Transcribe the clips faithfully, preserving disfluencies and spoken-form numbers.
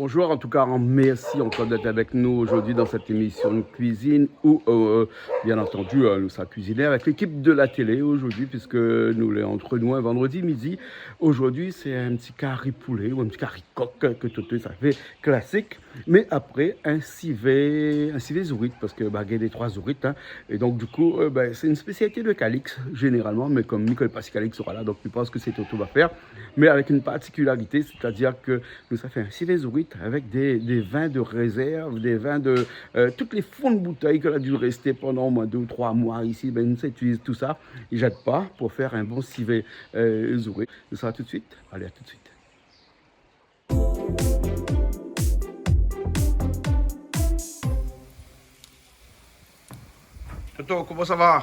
Bonjour, en tout cas, merci encore d'être avec nous aujourd'hui dans cette émission de cuisine où, euh, bien entendu, euh, nou sa kuiziné avec l'équipe de la télé aujourd'hui, puisque nou lé entre nous un vendredi midi. Aujourd'hui, c'est un petit cari poulet ou un petit cari coq que Toto sa fé, classique. Mais après, un sivé, un sivé zourit, parce que, bah, il y a des trois zourites, hein. Et donc, du coup, euh, ben, c'est une spécialité de Calix, généralement, mais comme Nicole Pascal Calix sera là, donc je pense que c'est Toto va faire. Mais avec une particularité, c'est-à-dire que nou sa fé in sivé zourit avec des, des vins de réserve, des vins de, euh, toutes les fonds de bouteille ke la dû rester pendant au moins deux ou trois mois ici, ben, nou sa utiliz tout sa, i jèt pa, pour faire un bon sivé, euh, zourit. Nou sa tout de suite. Allez, à tout de suite. Toto, koman sa va ?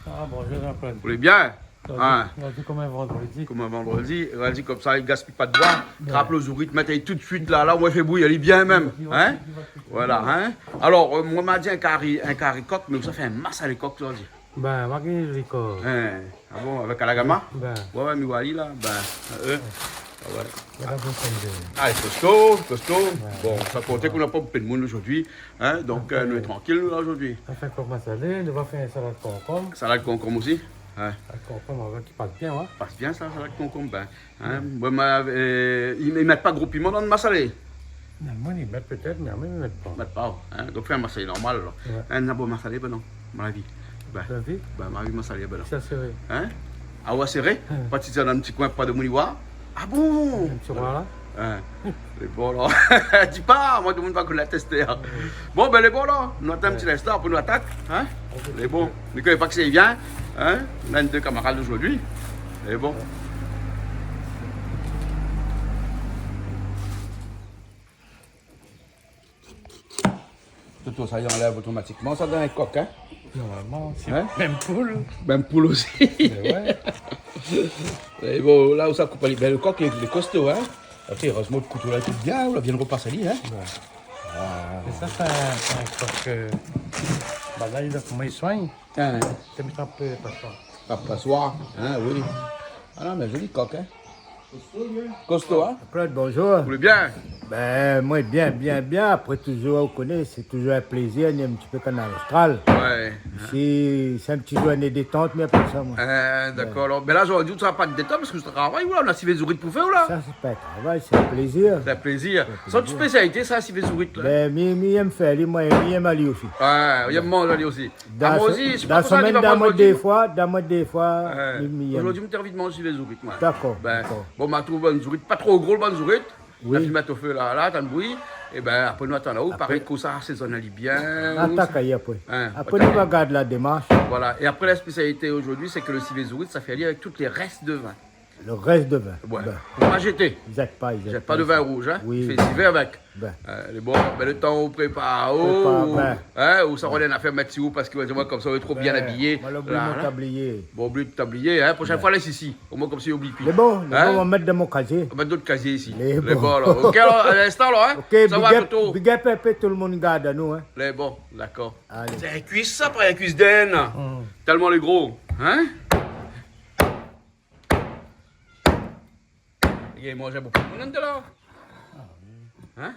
Ah, bonjour Jean-Claude. Ou lé bien ? Zordi, hein ? Zordi konm in vandredi. Konm in vandredi, ou la di konmsa, i gaspiy pa d'boi. Ouais. Trap lo zourit, mèt ali tout de suite la, la, ou fé bouyi ali bien mèm. Ouais, ouais, ouais. Hein ? Voilà, hein ? Alors, euh, moin ma di in kari, in kari kok, mé ou sa fé in masalé kok zordi. Ben, ma gingn zoli kok. Hein. Ah bon, avec Alagama ? Ben. Ouais, ouais, mi oi ali la. Ben, euh, ah ouais. Voilà, bon, sa i lé. Ah, lé kosto, kosto. Ouais. Bon, sa konté k'nou na pa bonpé d'moun zordi, hein, donc, euh, nou lé trankil, nou, la, zordi. Sa fé kok masalé, nou va fé in salad konkonm. Salad konkonm osi ? Ouais. Salad konkonm avèk, i pas bien, ouais. Pas bien sa, salad konkonm, ben. Hein, ouais. Bon, ma, euh, i, i mèt pa gro piman dan lo masalé ? Non, moin i mèt pétèt, mé moin i mèt pa. Mèt pa, hein. Donk fé in masalé normal, alor. Ouais. Hein, na bon masalé, ben non, mon avi. Ben, mon avi, masalé, ben non. Sa séré. Hein ? Ah ouais, séré ? Ouais. Pa ti, sa dan in ti koin, pa d'moun i oi. Ah bon ? Voilà. Hein. Lé bon, la. Di pa, moin, tout moun va koné la tèsté, hein. Ouais. Bon, ben, lé bon, la. Nou atann in ti linstan, apré nou atak, hein. Ok. Lé bon. Mé kan i vien, hein, nou na dé kamarad zordi. Lé bon. Toto, sa i anlèv otomatikman, sa, dan in kok, hein ? Normalman, sé mèm poul. Hein ? Mèm poul osi. Mé ouais. É bon, la ou sa koup ali, ben, lo kok, lé, lé kosto, hein ? Ok, erèzman, lo kouto la, tout bien, ou la bien repas ali, hein ? Ouais. Ah. Mé sa, sé in, sé in kok, euh, bann la, i done koman i soign. Hein. Té mèt in pé pasoir. Ah, pasoir, hein, oui. Ah non, mé zoli kok, hein. Kosto, hein. Claude, bonjour. Ou lé bien ? Ben, moin, bien, bien, bien. Apré, toujour, ou koné, sé toujour in plézir, ni in ti pé Kanal Austral. Ouais. Isi, sé in ti zourné détant, mé apré sa, moin. Hein, dakor. Ouais. Alor, ben la, zordi, ou sa pa détant parske ou travay, ou la, ou na sivé zourit pou fé, ou la. Sa, sé pa in travay, sé in plézir. Sé in plézir. Sé in plézir. Sa out spésialité, sa, sivé zourit, la ? Ben, mi, mi èm fé ali, moin, mi èm ali osi. Ouais, ou èm manz ali osi. Ah, moin osi, sé pa pou sa, dan la semèn, mi va manz dé foi, dan la semèn dé foi, mi, mi èm. Zordi, mi té anvi manz sivé zourit, moin. Dakor, dakor. Ben, bon, ma trouv bann zourit, pa tro gro, bann zourit. Oui. La fine mèt o fé la, la, atann bouyi. É ben, apré nou atann la, ou parèy, apré, kou sa, sézone ali bien. Atak ali apré. Hein, atak ali. Apré nou va gard la démarsh. Voilà. É apré, la spésialité zordi, sé ke lo sivé zourit, sa fé ali avèk tout lé rès de vin. Lo rès de vin. Ouais. Ben. Ou pa jété. Zèt pa, zèt pa. Zèt pa de vin rouz, hein. Oui. I fé sivé avèk. Ben. Euh, lé bon, ben, lo tan ou prépar, ou, hein, ou sa rod in afèr mèt si ou, parske, ouais, moin, konmsa, ou lé tro bien abiyé. Ben, moin la oubli mon tablié. Bon, oubli out tablié, hein. Proshèn foi, lès isi. Omoin, konmsa, i oubli pi. Lé bon, lé bon, nou va mèt dan mon kazié. Nou va mèt dan out kazié isi. Lé bon. Lé bon, la. Ok, alor, a linstan, la, hein. Ok, sa va, big up, Toto. Big up in pé tout lo moun i gard anou, hein. Lé bon, dakor. Alé. Sé in kuis, sa, pa in kuis d'inn. Hmm. Tèlman lé gro, hein. I manz bonpé moun la. Ah oui. Hein ?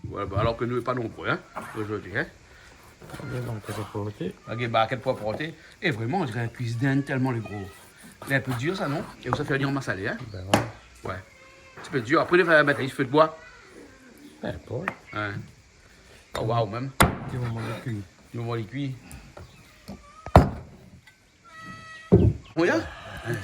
Ouais, ben, alor ke nou lé pa nonbré, hein, zordi, hein. Bien, barkèt pou aporté. Ok, barkèt pou aporté. É vréman, on diré in kuis d'inn tèlman lé gro. Lé in pé dir, sa, non ? É ou sa fé ali an masalé, hein ? Ben ouais. Ouais. In ti pé dir. Apré, li fé, mèt ali fé d'boi. Ben, bon. Ouais. Ah, waouh, mèm. Di moman li kui. Di moman li kui. Moin la ?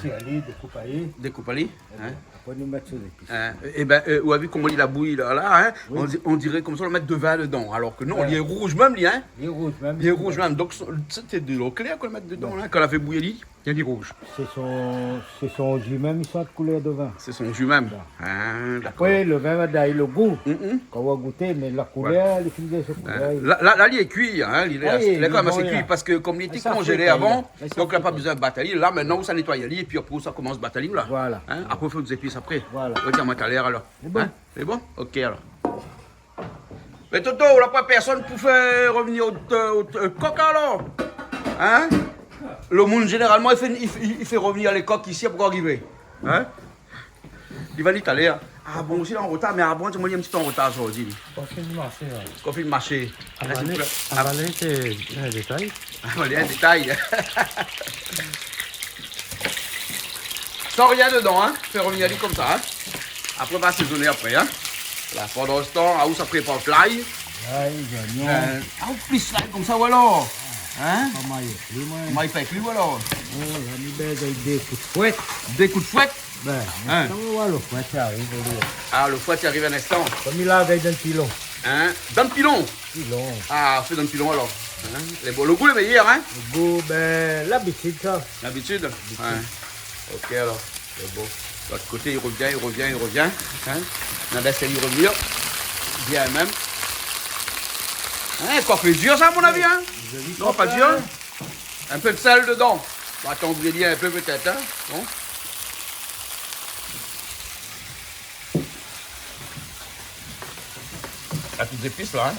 Ti ali, dékoup ali. Dékoup ali, hein. Apré nou mèt sou zépis. Hein, é ben, euh, ou la vi koman li la bouyi la, la, hein. Oui. On di-, on diré konmsa ou la mèt de vin dedan, alor ke non, li lé rouz mèm, li, hein. Li lé rouz mèm. Li lé rouz mèm. Donk, sé, sété de lo klèr k'ou la mèt dedan, la, kan la fé bouyi ali, li lé rouz. Sé son, sé son ji mèm, i sort koulèr de vin. Sé son ji mèm. Ouais. Ah, dakor. Apré, lo vin va done lo gou. Mm, mm. Kan ou va gouté, mé la koulèr, li fine done son koulèr. La, la, la, li lé kui, hein, li lé, ah, li lé kan mèm asé kui, parske konm li té konzélé avan, donk la pa bezoin bat ali. La, mintnan, ou sa nétoy ali, épi apré, ou sa komans bat ali, la. Voilà. Hein, apré, ou fé out zépis apré. Voilà. Ou di amoin talèr, alor. Lé bon. Hein ? Lé bon ? Ok, alor. Mé Toto, ou la pa pèrsone pou fé revnir out, euh, out, euh, kok, alor ? Hein ? Lo moun, zénéralman, i fé, i fé, i fé revnir lé kok isi, apré k'ou ariv. Hein ? Li va li talèr. Ah bon, osi, lé an rotar, mé ah bon, moin lé in ti pé an rotar zordi. Konfine marshé, la. Konfine marshé. Avalé, avalé, sé in détay. Avalé, in détay. San rien dedan, in. Fé revnir ali konmsa, in. Apré, va asézoné apré, in. La, pandan se tan, ah, ou sa prépar lay. Lay, zoignon. Euh, ah, ou plis lay konmsa, ou alor. In ? Pa mal, oui, moin. Mal fé kui, ou alor. Oh, la, mi bèz avèk dé kou d'fouèt. Dé kou d'fouèt ? Bin, in. Sa, ou voi, lo fouèt i ariv, ou voi. Ah, lo fouèt i ariv in instan. Konm li la, gard dan pilon. In ? Dan pilon ? Pilon. Ah, fé dan pilon alor. In ? Lé bon. Lo gou lé méyèr, in ? Lo gou, bin, labitid, sa. Labitid ? Labitid. In. Ok, alor. Lé bon. Lot koté, li revien, li revien, li revien. In ? Na lès ali revnir. Bien mèm. In, kok lé dir, sa, a mon avi, in ? Zoli kok, in. Non, pa dir. In pé d'sèl dedan. Va atandri in pé pétèt, in. Bon. Na tout zépis la, in.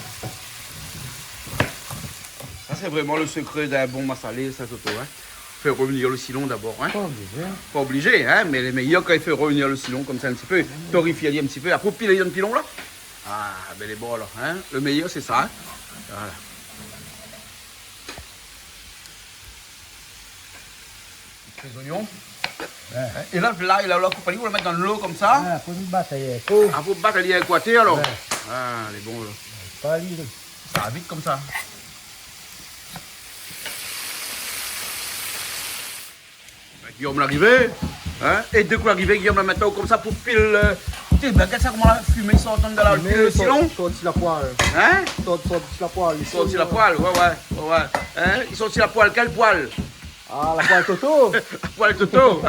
Sa, sé vréman lo sekré d'in bon masalé, sa, Toto, in. Fé revnir lo silon dabor, in. Pa oblizé. Pa oblizé, in, mé lé méyèr kan i fé revnir lo silon konmsa in ti pé, toréfié in ti pé. Apré, ou pil ali dan pilon la. Ah, bin, lé bon alor, in. Lo méyèr, sé sa, in. Voilà. Lé zoignon. Ouais. In, é la, la, la, la, koup ali, ou la mèt dan lo konmsa. Ah, fo nou bat ali, fo. Ah, fo bat ali avèk water, alor. Ouais. Ah, lé bon, la. Pa li, la. Sa va vit konmsa. Guillaume la arivé, in ? É dé kou la arivé, Guillaume la mèt konmsa pou pil, euh, ti, bin, gard sa koman la fimé i sort dan la, pil lo silon. Fimé sort, sort si la poêle. In ? Sort, sort si la poêle. Sort si la poêle, ouais, ouais, ouais, ouais. In ? I sort si la poêle, kèl poêle ? Ah, la poêle Toto. La poêle Toto.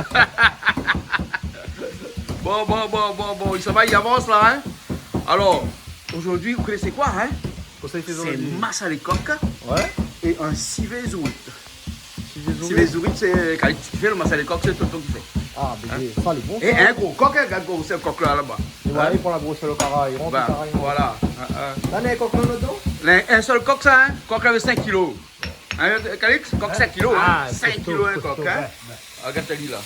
Bon, bon, bon, bon, bon, i sava, i avans la, in. Alor, zordi, ou koné kosa, in ? Kosa i fé zordi ? Sé masalé kok, ouais, é in sivé zourit. Sivé zourit. Sivé zourit, sé kan i fé lo masalé kok, sé Toto ki fé. Ah, bin, sa lé bon, sa. In ? É in gro kok, in, gard grosèr kok la, laba. In ? Ouais, pou la grosèr lo karay, i rant lo karay, in. Voilà. In, in. La, néna in kok la, ladan ? Néna in sèl kok, sa, in. Kok la fé sink kilo. In, Calix ? Kok sink kilo, in. Ah, sink kilo, in, kosto, kok, in. Ouais, ouais. Agard ali la.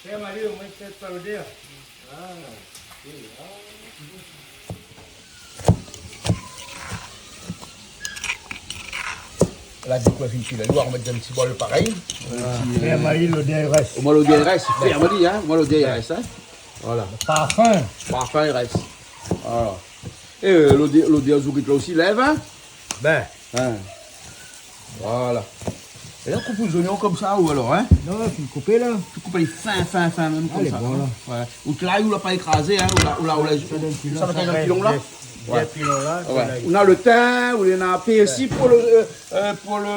Fé mal, omoin, pétèt pa lodèr. La, di koi, fine fé la, nou va romèt dan in ti bol parèy. Ah, in ti, euh, fé mal, lodèr i rès. Omoin lodèr i rès, fé mal, in, omoin lodèr i rès, in. Voilà. Lo parfin. Parfin i rès. Voilà. É, euh, lodèr, lodèr zourit la osi i lèv, in. Bin. In. Voilà. É la, koup zoignon konmsa, ou alor, in ? Non, fine koupé, la. Ou koup ali fin, fin, fin, mèm konmsa, in. Ah, lé bon, la. Ouais. Ou lay, ou la pa ékrazé, in, ou la, ou la, ou la, sa i done pilon, sa i done pilon, la. Ouais. Pilon, la, ouais. Ou na lo tin, ou na pèrsi pou lo, euh, euh, pou lo,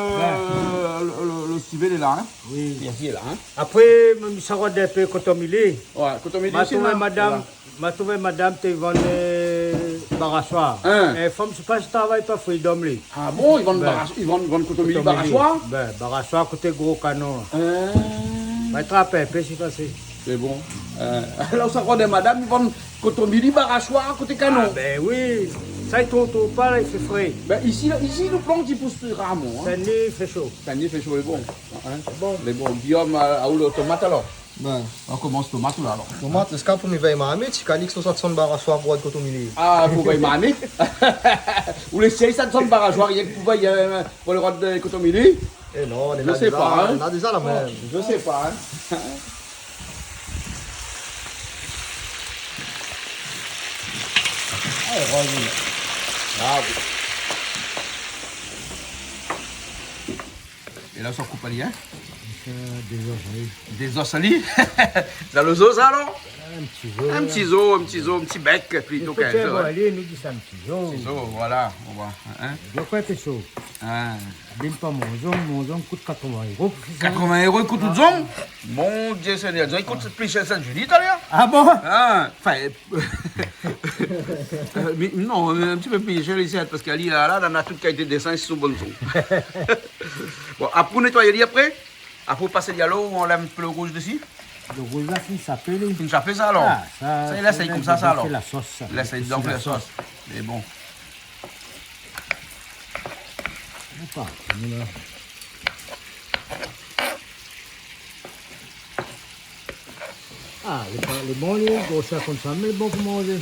lo, lo, lo sivé, la, in. Oui. Pèrsi, la, in. Apré, mi sa rod in pé kotomili. Ouais, kotomili osi, la. Ma trouv madam, voilà. Ma trouv madam té i vann, euh, barashoir. In. In fanm, sé pa, i travay pa Freedom, li. Ah bon, i vann barash-, i vann, i vann kotomili, barashoir ? Bin, barashoir koté Gro Kanon. In. Ma trap in pé, sé pasé. Sé bon. Euh, la, ou sa rod madam i vann kotomili, barashoir koté Kanon. Ah, bin oui. Sa i tourn, tourn pa, la, i fé fré. Bin, isi, la, isi, nou plant i pous pli rarman, in. Sint-Dni i fé sho. Sint-Dni i fé sho, lé bon. In ? Lé bon. Lé bon. Guillaume, euh, a ou lo tomat, alor ? Bin, ou komans tomat, la, alor. Tomat, èske pou mi vèy marmit, si Calix sa sann barashoir pou rod kotomili. Ah, pou vèy marmit. Ou lé sèy sa sann barashoir, rienk pou vèy, euh, pou lo rod kotomili. Eh non, nou la déza, nou la déza la mèm. Je sais pas, hein. Ah, heureusement. Ah oui. É la, sa koup ali, in ? Sa, dézos ali. Dézos ali ? Sa lo zo, sa, alor ? In ti zo, in ti zo, in ti zo, in ti bèk, plito. Fo k'in zo, in. Alé, nou di sa in ti zo. Ti zo, voilà, ou voi, in. Donk, ouais, sé sho. Ah. Abim pa mon zong, mon zong i kout katrevin éro pou fé sa. Katrevin éro i kout out zong ? Mon Dieu Seigneur, i kout pli shèr Sint-Zili, talèr. Ah bon ? Ah, anfin, Euh, mé non, in ti pé pli shèr isi, parske ali la, la, na tout kalité de désin, i son bon zong. Bon, apré ou nétoy ali apré, apré ou pas ali a lo, ou anlèv in pé lo rouj dési. Lo rouj la, fine shapé, li. Fine shapé sa, alor. Ah, sa, sa i lès sa, konmsa, sa, alor. Fé la sos, sa. Lès sa, donk, fé la sos. Mé bon. Atann, nou la. Ah, lé pa, lé bon, lé gro, sa konmsa, mé bon pou manzé.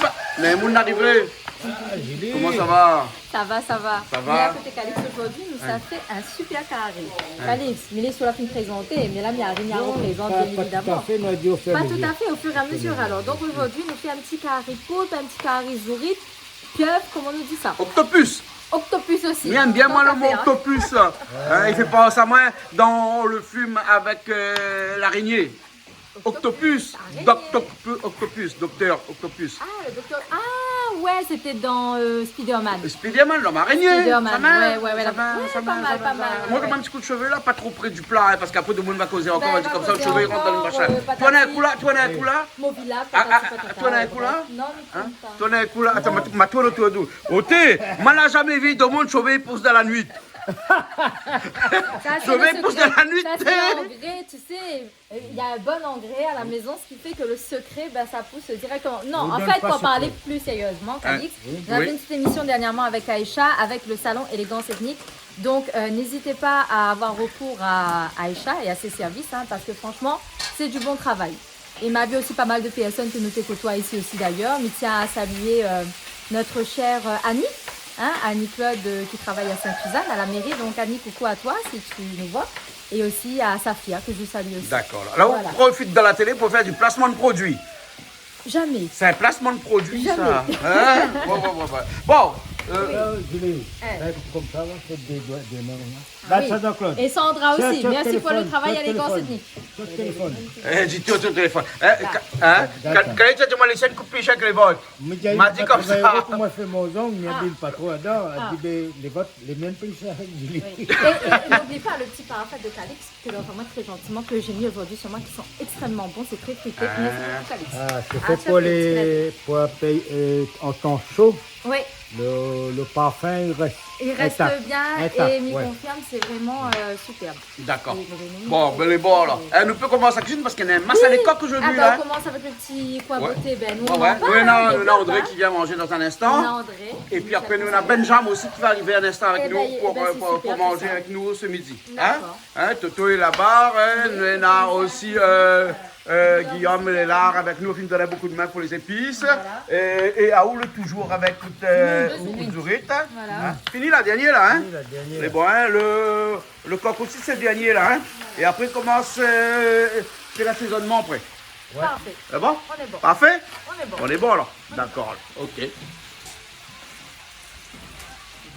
Ba, néna moun arivé. Ah, Julie. Koman sa va ? Sa va, sa va. Sa va ? Mé a koté Calix, zordi nou sa fé in super kari. Calix, mi lé sou la fine prézanté, mé la mi ariv, mi reprézant, bien évidemment. Non, pa, pa tout à fait, nou la di au fur et à mesure. Pa tout à fait, au fur et à mesure, alor. Donk zordi nou fé in ti kari poulp, in ti kari zourit, piev, koman nou di sa ? Octopus. Octopus osi. Mi èm bien, moin, le mo octopus. Tout à fait, hein. Hein, i fé pans amoin dan le film avèk, euh, larényé. Octopus. Octopus, arényé. Doc-, doc-, octopus, docteur Octopus. Ah, le docteur. Ah, ouais, c'était dans, euh, Spider-Man. Spider-Man, l'homme araignée. Spider-Man, ouais, ouais, ouais, sa la, ouais, sa pa mal, sa pa mal, ouais. Moin, mi mèt in ti kou de shové la, pa tro pré du pla, hein, parske apré, tout le monde va kozé ankor, va dir konmsa, le shové i rant dan le mashin. Bin, va kozé ankor, euh, pa de souci. Tourn in kou la, tourn in kou la. Ah, ah, ah, tourn in kou la. Non, mi tourn pa. Hein ? Tourn in kou la. Atann, ma, ma tourn otour de ou. Oté, moin la zamé vi domoun shové i pous dan la nuit. Shové i pous dan la nuit. Ça, c'est le secret. Ça, c'est l'engrais, tu sais. Euh, il y a un bon engrais à la maison, ce qui fait que le secret, ben, ça pousse directement. Non, en fait, pour parler plus sérieusement, Calix, on avait une petite émission dernièrement avec Aïcha, avec le salon Élégance Ethnique. Donc, euh, n'hésitez pas à avoir recours à Aïcha et à ses services, hein, parce que franchement, c'est du bon travail. Et ma vu aussi pas mal de personnes que nous te côtoie ici aussi d'ailleurs. Mi tien à saluer, euh, notre chère, euh, Annie, hein, Annie-Claude, euh, qui travaille à Sainte-Suzanne, à la mairie. Donc, Annie, coucou à toi, si tu nous vois. Et aussi à Safia, que je salue aussi. D'accord. Voilà. La ou profit de la télé pou fé du plasman de produi. Jamais. Sé in plasman de produi, sa. Jamais. Hein ? Ouais, ouais, ouais, ouais. Bon, euh, Julie, la, konmsa, la, sé dé doi, dé min, la. Ah oui. Sandra Claude. Et Sandra aussi. Merci pour le travail, Élégance Ethnique. Sur téléphone. Eh, di tout sur téléphone. Eh, hein ? Kan, kan li di amoin, lé sèn koup pis shèr ke lé vot. Ma di konmsa. Koman fé mon zong, mi abil pa tro ladan. Li di, ben, lé vot, lé mien pli shèr, Julie. Oui. Et, et n'oublie pas le petit parfum de Calix, que l'on remet très gentiment, que j'ai mis aujourd'hui sur moi, qui sont extrêmement bons, c'est très fruité. Merci beaucoup, Calix. Ah, c'est fait pour les, pour un pays, euh, en temps chaud. Oui. Le, le parfum, il reste intact. Il reste bien et mi confirme, c'est vraiment, euh, superbe. D'accord. Bon, ben, lé bon, alor. Eh, nou pé komans la kuizine parske néna in masalé kok zordi la, hein. Oui. Ah, ben, on commence avec le petit coin beauté. Ben, nou, nou néna André ki vien manzé dan in instan. Nou néna André. Et puis après, nou néna Benjam osi ki va arivé in instan avèk nou pou, euh, pou manzé avèk nou ce midi. Hein ? D'accord. Hein, Toto lé laba, hein, nou néna osi, euh, euh, Guillaume lé la avèk nou, i fine donn in bon kou de min pou lé zépis. Voilà. Et, et Aoul toujours avèk tout, euh, tout zourit, hein. Voilà. Hein, fini la dernié la, hein. Fini la dernié la. Mé bon, hein, le, le kok osi sé le dernié la, hein. Et après, koman sé, sé l'asézonman après. Ouais. Parfait. Sé bon ? On est bon. Parfait ? On est bon. On est bon, alor. D'accord, alor. Ok. Li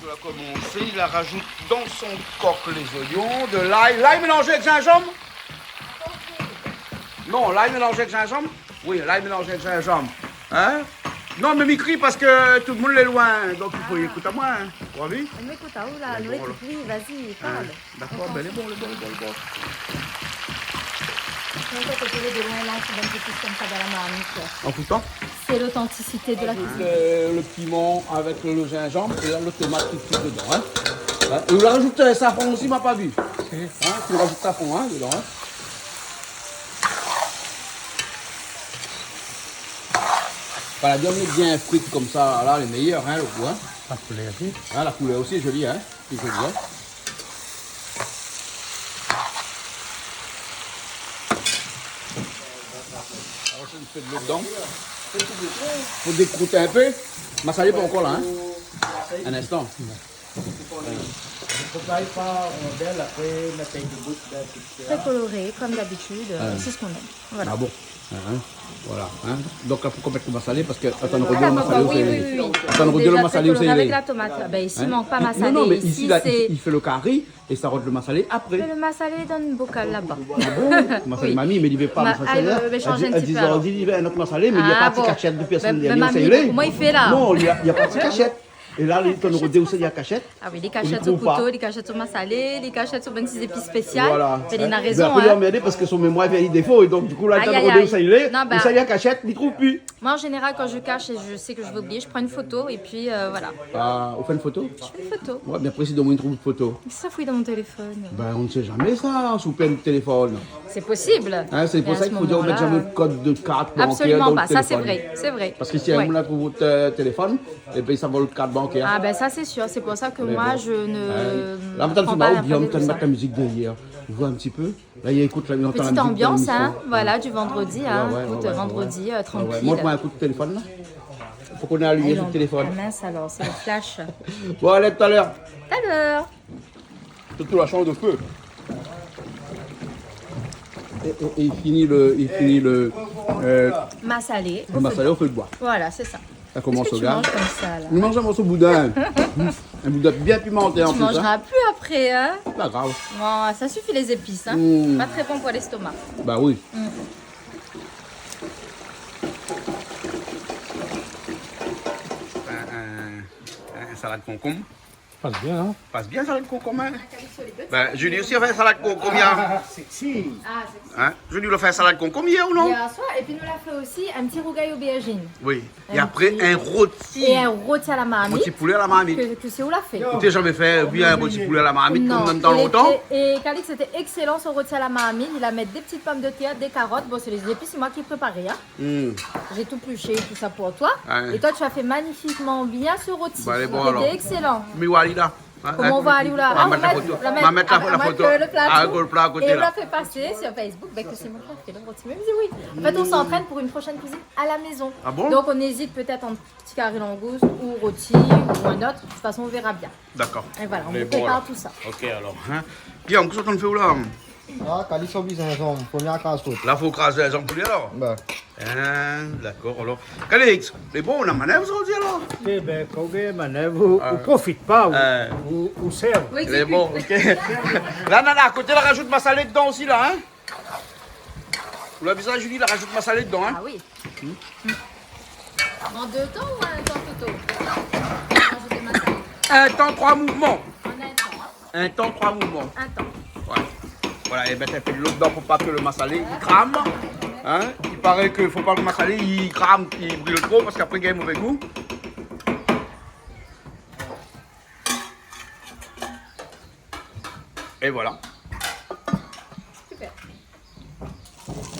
la komansé, li la rajout dan son kok lé zoignon, de lay. Lay mélanzé avèk zinzanm ? Non, lay mélanzé avèk zinzanm ? Oui, lay mélanzé avèk zinzanm. Hein ? Non, mé mi kri parske tout le moun lé loin, donk i fo ékout amoin, hein. Ou la vi ? Nou ékout aou la, nou ékout, oui, vas-y, parle. Hein ? D'accord, ben, lé bon, lé bon, lé bon, lé bon. Konmsa, kan ou lé de loin la, ou fé in ti pé konmsa dan la marmit, koi. En foutant ? C'est l'authenticité de la cuisine. Le, le piment avec le gingembre et là, le tomate tout de suite dedans, hein. Hein ? Et on rajoute, euh, safran aussi, ma pa vu. Si. Hein ? Tu rajoutes safran, hein, dedans, hein. Voilà, bien, bien frit comme ça, là, le meilleur, hein, le goût, hein. La couleur aussi. Hein, la couleur aussi, jolie, hein. Lé zoli, hein. Alor, mi mèt in pé dolo dedan. Fo dékrout in pé. Masalé pa ankor la, hein. In instan. Très coloré, comme d'habitude, euh, c'est ce qu'on aime. Voilà. Ah bon ? Hein, hein. Voilà, hein. Donk la, fo konplèt lo masalé parske, atann, nou rogard lo masalé, oui, oui, oui. Atann, nou rogard lo masalé, déza, très coloré avèk la tomat. Hein ? Ben, isi i mank pa masalé. Non, non, mé isi, la, i fé lo kari é sa rant lo masalé apré. Mé lo masalé lé dan in bokal laba. Ah bon ? Masalé mami, mé li vé pa masalé la. Èl i vé shanj in ti pé, alor. Èl i di, èl i vé in not masalé, mé li na pa ti kashèt dopi la semèn dernièr, sa i lé. Ben, ben, mami, koman i fé la ? Non, li na, li na pa ti kashèt. É la, li, atann, nou rogard ousa li la kashèt. Ah oui, li kashèt son kouto, li kashèt son masalé, li kashèt son bann ti zépis spésial. Voilà. Mé li na rézon, hein. Mé apré, li lé anmèrdé parske son mémoir i fé défo. É donk, du kou, la, atann, nou rogard ousa li lé, ousa li la kashèt, li trouv pi. Moi, en général, quand je cache et je sais que je vais oublier, je prends une photo et puis, euh, voilà. Ah, ou fé in foto ? Je fais une photo. Ouais, mé apré, si domoun i trouv out foto ? Sa fouy dan mon téléphone. Ben, on ne sait jamais ça, si ou pèrd out téléphone. C'est possible. Hein, c'est pour ça qu'il faut dire, on met jamais de code de carte bancaire dans le téléphone. Mais à ce moment-là, euh, absolument pas. Ça, c'est vrai, c'est vrai. Parce que si un moun la trouv out, euh, téléphone, eh ben, sa i vol out kart bankèr. Ah ben, ça, c'est sûr. C'est pour ça que moi, je ne prends pas l'impôt de ça. Hein. La, ou antann, ou antann la mizik dèrièr. Ou voi in ti pé. La, i ékout, la, i antann la mizik dan lémisyon. Petite ambiance, hein, voilà, du vendredi, hein. Ouais, ouais, ouais, ouais. Écoute, vendredi, euh, tranquille. Ouais, ouais. Mont amoin in kou out téléfone, la. Fo k'ou la alim out téléfone. Ah mince, alors, c'est le flash. Bon, allez, tout à l'heure. Tout à l'heure. Tout, tout la chanj de fé. É, é, é i fini le, i fini le, euh, le masalé o fé d'boi. Masalé o fé d'boi. Voilà, c'est ça. Sa i komans o gaz. Qu'est-ce que tu manges comme ça, là ? Mi manz in morso boudin. In boudin bien pimanté an plis, hein. Tu mangeras plus après, hein ? Pa grav. Bon, ça suffit les épices, hein ? Hmm. Pas très bon pour l'estomac. Bah oui. Hmm. In, in, in salad konkonm. Pass bien, hein ? Pass bien, salad konkonm, hein ? Ben, Julie osi la fé salad konkonm, ah, sexy. Hein ? Julie la fé salad konkonm yèr ou non ? Hier soir, et puis nous la fait aussi un petit rougail aubergine. Oui. É apré, in roti. Et un rôti à la marmite. Roti poulé à la marmite. Que, que sé ou la fé. Ou té zamé fé, bien, in roti poulé à la marmite, konm dan lontan ? Non, et, et Calix, c'était excellent, son rôti à la marmite. Il a mis des petites pommes de terre, des carottes. Bon, c'est les épices, c'est moi qui ai préparé, hein. Hmm. J'ai tout pluché, tout ça pour toi. Ouais. Et toi, tu as fait magnifiquement bien ce rôti. Bah, allez, bon, alors. C'était excellent. Mi wali la. Hein, hein. Koman ou va alé la ? Ah, ou va mèt la foto. Ou va mèt la foto. Ah, le plato. Ah, le plato a koté la. Et on l'a fait passer sur Facebook, ben, que c'est moi qui ai fait le rôti. Mais oui. En fait, on s'entraîne pour une prochaine cuisine à la maison. Ah bon ? Donc, on hésite peut-être entre petit carré langouste ou rôti ou un autre. De toute façon, on verra bien. D'accord. Et voilà, on vous prépare tout ça. Lé bon, alors. Ok, alors, hein. Guillaume, kosa ou antann fé la ? Ah, Calix la fé zinzanm, premièr kraz. La fo kraz zinzanm pou li, alor ? Bin. Hein, d'accord, alor. Calix, lé bon, ou na manèv zordi, alor ? Eh ben, kan ou gingn manèv, ou, ou profit pa, ou, ou, ou sèrv. Lé bon, ok. La, la, la, a koté, la rajout masalé dedan osi, la, hein ? Ou la vi sa, Julie, la rajout masalé dedan, hein ? Ah oui. Hmm. En deux temps ou un temps total ? Rajouter masalé. Un temps, trois mouvements. En un temps, hein ? Un temps, trois mouvements. Un temps. Ouais. Voilà, é mèt in pé dolo dedan pou pa ke le masalé i kram. Hein ? I paré ke fo pa le masalé i kram, i bril tro, parske apré i gingn mové gou. É voilà. Super.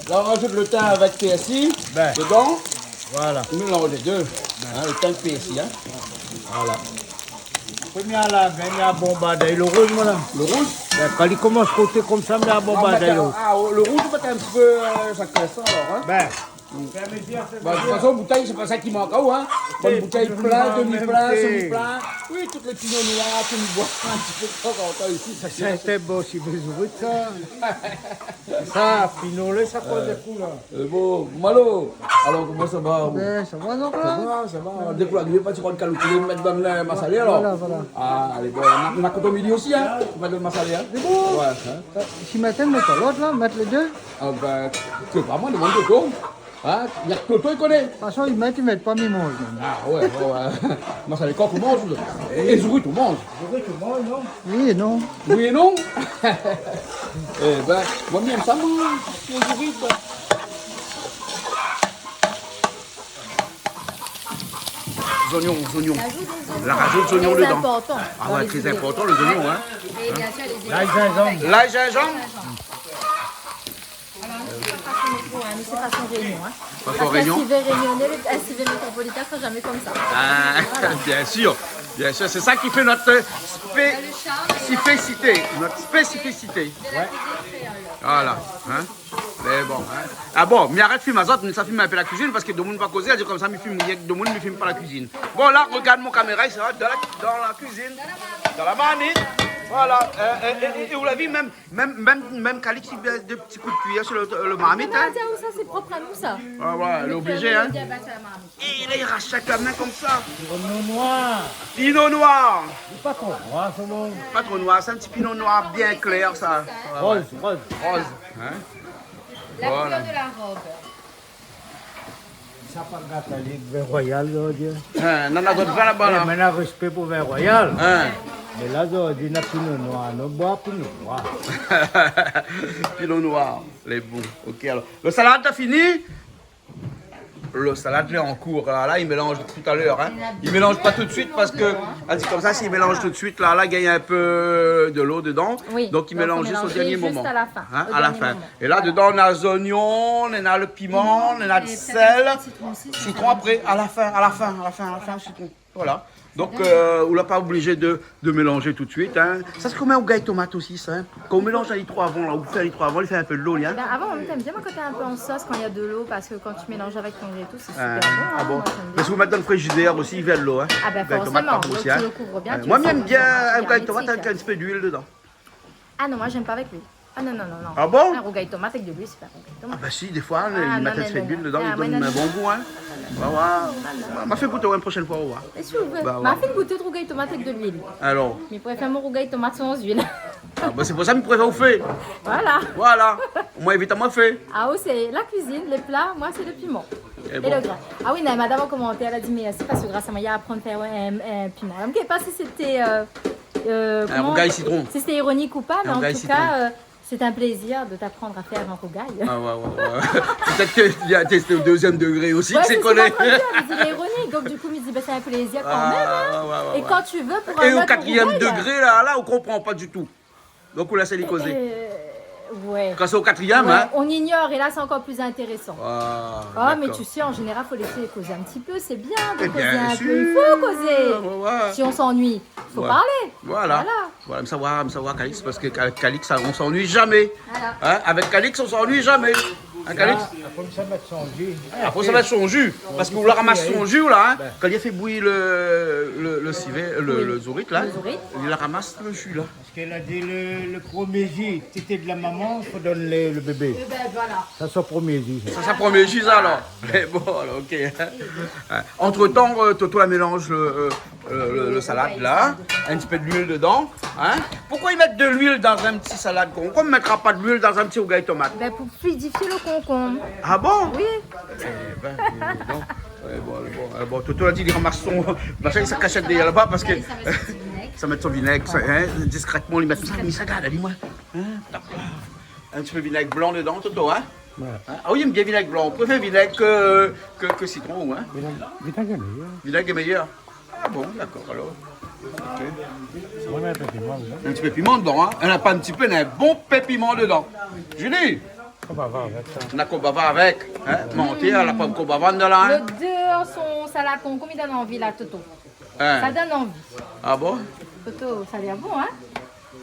La, on rajoute le thym avec persil dedans. Voilà. On mélange les deux. Hein, le thym, le persil, hein. Voilà. Premié la, bin, mi la bonbard lo rouz, moin la. Le rouge ? Bin, kan li komans koté konmsa, mi la bonbard lo rouz. Ah, le rouge, peut-être un petit peu, euh, ça crée ça, alors, hein. Bin, Bon, de toute façon, bouteille, c'est pas ça qui manque, hein. Bonne bouteille, plein, demi-plein, semi-plein. Oui, tout le pinot noir, tout le bois, un petit peu de temps en temps ici. Sa, sé in bon, si ou vé zourit sa. Sa, pinot, la, sa koz de kou, la. Euh, bon, Malo, alors, comment ça va, vous ? Ben, ça va, donc, là. Ça va, ça va. Dès que l'arrivée, pas, tu prends le caloutier, mettre dans le masalé, alors. Voilà, voilà. Ah, allez, bon, on a, on a coton midi aussi, hein. Tu mets dans le masalé, hein. C'est bon. Ouais, hein. Euh, si matin, mets pas l'autre, là, mettre les deux. Ah, ben, ke pa moin, domann Toto. Hein ? Na ke Toto i koné. De toute façon, i mèt, i mèt pa, mi manz, moin. Ah ouais, ouais, ouais. Masalé kok ou manz, ou ? É zourit ou manz ? Zourit ou manz, non ? Oui et non. Oui et non ? Eh ben, moin, mi èm sa, moin, lé zourit, ben. Zoignon, zoignon. Rajoute des oignons. La rajoute zoignon dedan. Très important dans les idées. Ah ouais, très important, les oignons, hein. Et bien sûr, les épices. L'ail, gingembre. L'ail, gingembre. Alors, nou, sé pa fason métro, hein. Nou, sé fason Réunion, hein. Fason Réunion. La festive réunionnais, la festive métropolitaine, c'est jamais comme ça. Ah, bien sûr, bien sûr. C'est ça qui fait notre spé-, spécificité, notre spécificité. Voilà, hein. Mé bon, hein. Ah bon, mi arèt film azot, mi sa film in pé la kuizine, parske domoun pa kozé, i di konmsa, mi film rienk domoun, mi film pa la kuizine. Bon, la, regard mon kaméra, i sava dan la, dan la kuizine. Dan la marmit. Voilà. Euh, euh, é, é, é ou la vi, mèm Mèm, mèm, mèm Calix i mèt dé ti kou d'kuiyèr su le, le marmit, hein. Mé Nadia, sa, sé prop a nou, sa. Ah ouais, lé oblizé, hein. Nadia, ba, sa, la marmit. É la, i rash avèk la min konmsa. Pinot noir. Pinot noir. Pa tro noir, sa, bon. Pa tro noir, sé in ti pinot noir bien klèr, sa. Ouais, ouais. Roz, roz. Roz, hein. Voilà. La couleur de la robe. Sa pa gat ali vin royal, zordi. Hein, nana dot vin laba, la. Eh, mé na respé pou vin royal. Hein. Mé la, zordi, na pinot noir. Nou boi pinot noir. Pinot noir, lé bon. Ok, alor. Le salad, la fini ? Le salad lé an kour la, la, i mélanz talèr, in. I mélanz pa tout suit parske, èl i di konmsa, si i mélanz tout suit la, la, i gingn in pé de lo dedan. Oui, donk i mélanz zis o dernié moman. Zis a la fin. In, a la fin. É la, dedan, nana zoignon, nana le piman, nana le sèl, sitron apré, a la fin, a la fin, a la fin, a la fin, sitron. Voilà. Donk, euh, ou la pa oblizé de, de mélanz tout suit, in. Sa sé konm in rougay tomat osi, sa, in. Kan ou mélanz ali tro avan, la, ou fé ali tro avan, i fé in pé de lo, li, in. Bin, avan, an mèm tan, mi èm bien kan néna in pé an sos, kan néna de lo, parske kan ou mélanz avèk ton grétou, sé super bon, in. Moin, mi èm bien. Mé si ou mèt dan le frizidèr osi, i vèrs lo, in. A bin, forséman, donk ou le kouvr bien, ou sava bien. Moin, mi èm bien in rougay tomat avèk in ti pé de luil dedan. A non, moin, mi èm pa avèk luil. A non, non, non, non. A bon ? In rougay tomat avèk de luil, sé pa rougay tomat. A ba si, défoi, i mèt in ti pé de luil dedan, i done in bon gou, in. Ba ouais. Non, non. Ma fé gout in proshèn foi, ou va voir. Mé si ou vé. Ba ouais. Ma fé gout rougay tomat avèk de luil. Alor ? Mi préfèr mon rougay tomat san luil. A ba, sé pou sa mi préfèr ou fé. Voilà. Voilà. Omoin, évit amoin fé. A, ou sé la kuizine, lé pla, moin sé le piman. É le grin. A oui, nana madam an komantèr, èl la di mèrsi parske gras amoin, li la aprann fé in, in piman. Mi koné pa si sété, euh, euh, in rougay sitron. Si sété ironik ou pa, mé an tou ka, euh, sé in plézir de t'apprendre à faire un rougail. A ouais, ouais, ouais. Pétèt ke li la tèst o dézièm degré osi, sé konèt. Ouais, sé sa, mi di, mi di lé ironik, donk du kou, mi di, bin, sé in plézir kan mèm, in. A ouais, ouais, ouais. É kan ou vé, pou in ot rougay, la. É o katrièm degré, la, la, ou konpran pa ditou. Donk, ou lès ali kozé. Euh, ouais. Kan sé o katrièm, in. Ouais, on ignore, é la, sé ankor pli intérésan. A, dakor. Mé tu sais, en général, fo lès kozé in ti pé, sé bien de kozé in pé. Mé bien sir. I fo kozé. Ouais, ouais. Si on s'ennuie, fo parlé. Voilà. Voilà. Voilà, mi sava, mi sava, Calix, parske Cal-, Calix, sa, on s'ennuie jamais. Voilà. In, avèk Calix, on s'ennuie jamais. In, Calix ? Apré, sa mèt son ji. Apré, sa mèt son ji. Parske ou la ramas son ji, la, in. Bin. Kan li fé bouyir le, le, le sivé, le, le zourit, la, li la ramas le ji, la. Parske la di le, le promié ji, tété de la maman, fo done le, le bébé. Eh ben, voilà. Sa sé promié ji, sa. Sa sé promié ji, sa, alor. Bon, alor, ok. Antretan, euh, Toto la mélanz le, euh, euh, le, le salad, la. In ti pé de luil dedan, in. Poukoué i mèt de luil dan in ti salad, konm, konm i mètra pa de luil dan in ti rougay tomat ? Bin, pou fluidifié le konkonm. A bon ? Oui. Eh ben, dis donc. Ouais, bon, bon, euh, bon, Toto la di, li ramas son, machin, sa kashèt dèrièr laba, parske sa mèt son vinèg, sa, in, diskrètman, li mèt sa, li sa gard, li, moin, in, tap la. In ti pé vinèg blan dedan, Toto, in ? Ouais. In ? A oui, mi èm bien vinèg blan. Ou préfèr vinèg ke, ke, ke sitron, ou, in ? Vinèg, vinèg lé méyèr. Vinèg lé méyèr. A bon, dakor, alor. Ok. Ouais, mé in pé piman dedan. In ti pé piman dedan, in. Nana pa in ti pé, nana in bon pé piman dedan. Julie, Koman va avèk sa ? Na koman va avèk, in ? Manti, la pa koman va dedan la, in ? Lodèr son salad konkonm i done anvi la, Toto. In. Sa done anvi. A bon ? Toto, sa lèr bon, in ?